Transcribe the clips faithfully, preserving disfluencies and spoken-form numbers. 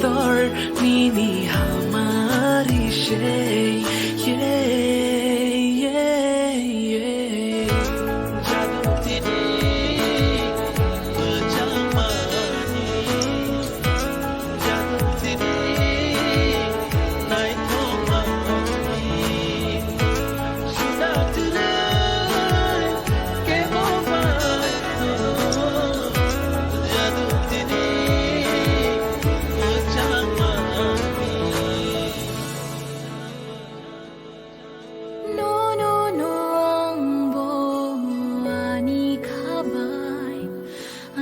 Tor nini hamari sei, yeah, yeah, yeah. Jaduk tini, bwchangmani. Jaduk tini, naithokmani. Nono nangbo ani khabai,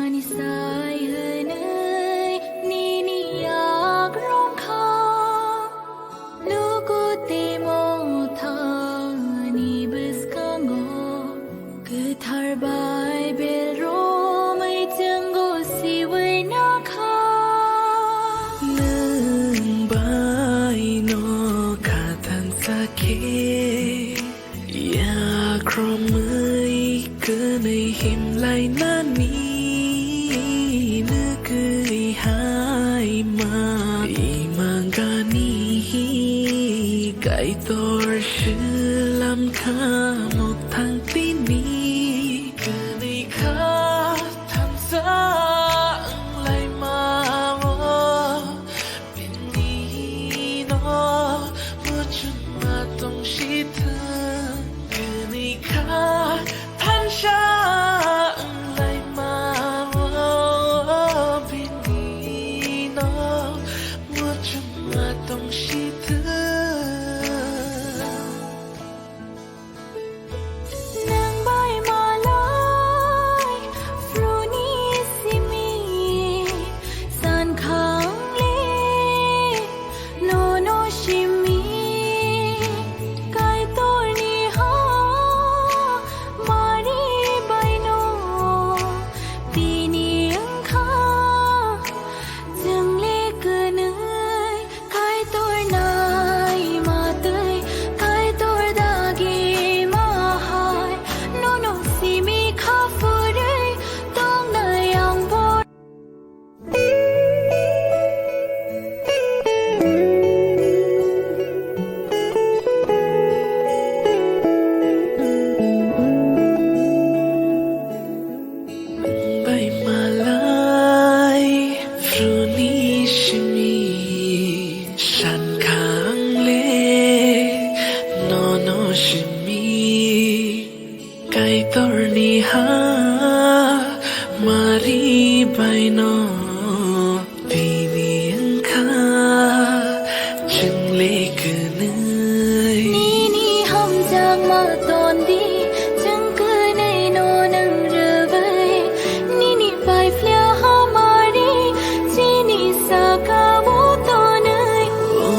ani sai hwnwi nini yagrong kha. Luku tei Mothani bwskango, Kwthar Baibel romwi chwngno siwi nakha. Nwng bai no kha thansa khe, yakromwi kwnwi himlainani nugwi hai ma imangani Kaitor slam kha mokthang tini kwnwi kha thansa wnglaima o. Bini no muchungma tong si thung, bini kha thansa wnglaima o. Bini no muchungma tong si thung. Nang bai malai phruni simi san khang le nono simi Kaitor ni ha mari bai no tini wngkha chwng le kwnwi Kaitor nai ma twi, Kaitor dagi ma hai, nono simi kha phurwi tongnai ang bor. Bai malai phruni simi san khang le nono simi Kaitor ni ha mari bai no tini wngkha chwng le kwnwi. Nini hamjakma ton di, chwng kwnwi no nwng rwui. Nini paiphlya hamari chini saka o tonwi. O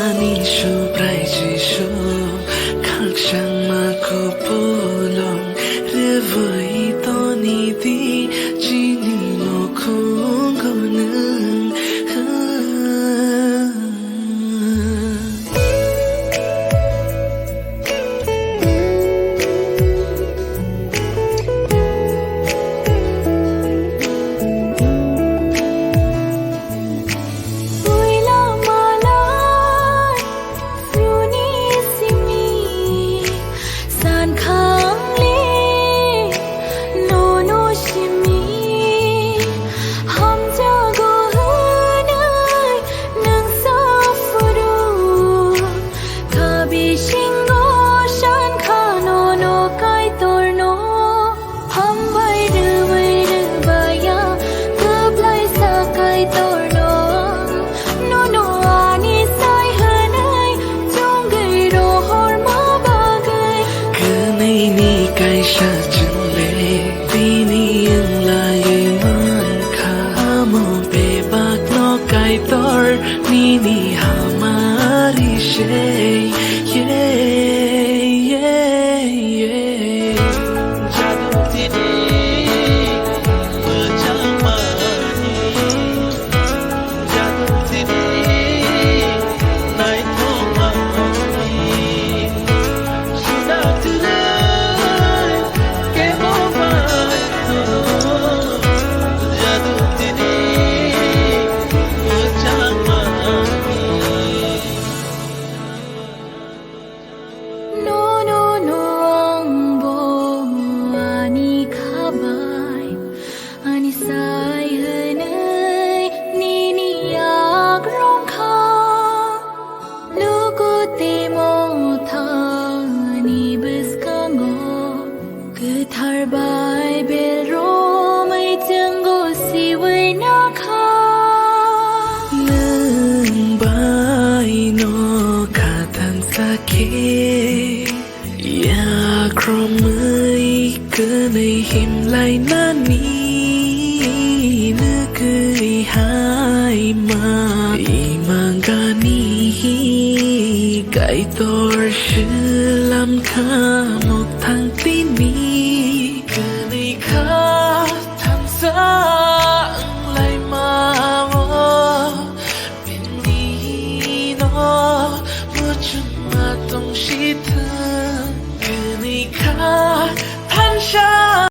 ani Subrai Jisu, khakchangma kupulung rwui toni di chini nukhungo nwng. Puila malai phruni simi san khang le nono simi hamjago hwnwi nwng sa phuru. Kha bisingo san kha nono Kaitorno hambai rwui rwbaiya, kwplaisa Kaitorno ang, nono ani sai hwnwi chongwi rohorma bagwi. Kwnwini kaisa chwng le bini wng lai mankha, amo bebakno Kaitor nini hamari sei, yeah, yeah, yeah. Jaduk tini bwchangmani, jaduk tini naithokmani, sudak tini kebo bai no, jaduk tini. Himlainani nugwi hai ma imangani Kaitor slam kha mokthang tini kwnwi kha thansa